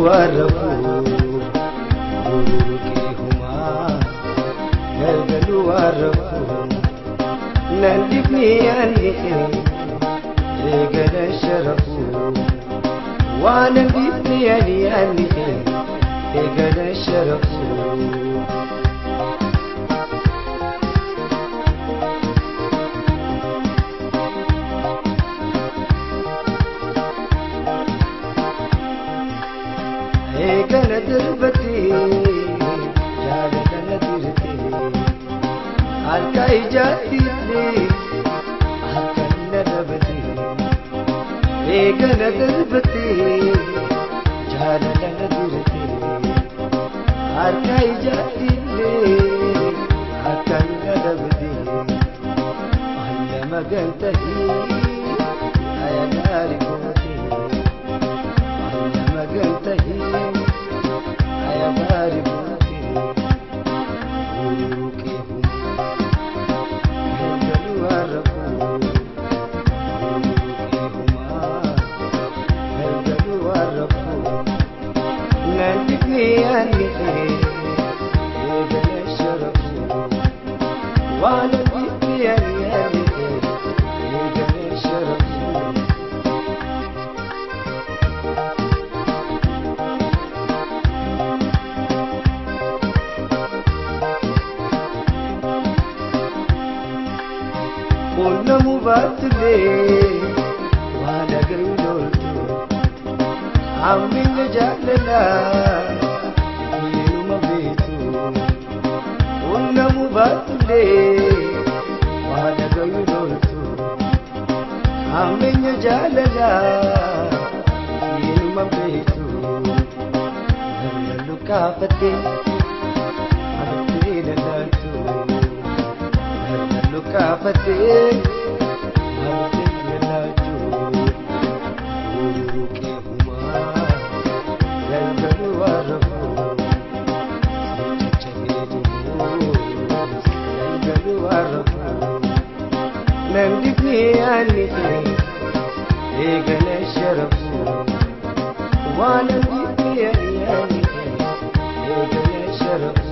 Warrafu Gururu huma Galgalu warrafu Nandibni anike Egala sharafu Wanandibni ani anike Egala sharafu Egala dirbati Jaalala dirti Harka ijaattillee Harka nadabati Egala dirbati Jaalala dirti Harka ijaattillee Harka nadabati Alla magantahi Aya gaari gooti Alla magantahi Aya gaari gooti Gururu kee huma Galgalu warrafu Gururu kee huma Galgalu warrafu Nandibni anike Egala sharafu Wanandibni anike Egala sharafu Qunnamu baatullee waan agaruu loltu Hammina jaalalaa inuma beektu Qunnamu baatullee waan agaruu loltu Hammina jaalalaa inuma beektu Galgalu kaafattee haftee lallaaltu Galgalu kaafattee haftee lallaaltu Gururu kee huma Galgalu warrafu Caccabee jiru Galgalu warrafu Nandibni anike Egala sharafu Wanandibni anike Egala sharafu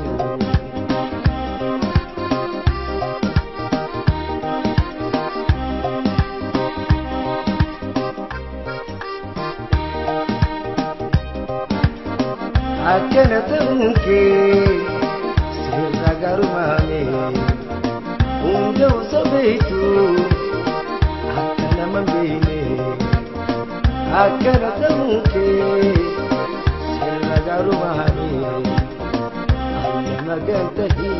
Akkana ta'uun kee sirra garumaame hunda osoo beektu akka nama hin beekne. Akkana ta'uun kee sirra garumaame alla magantahi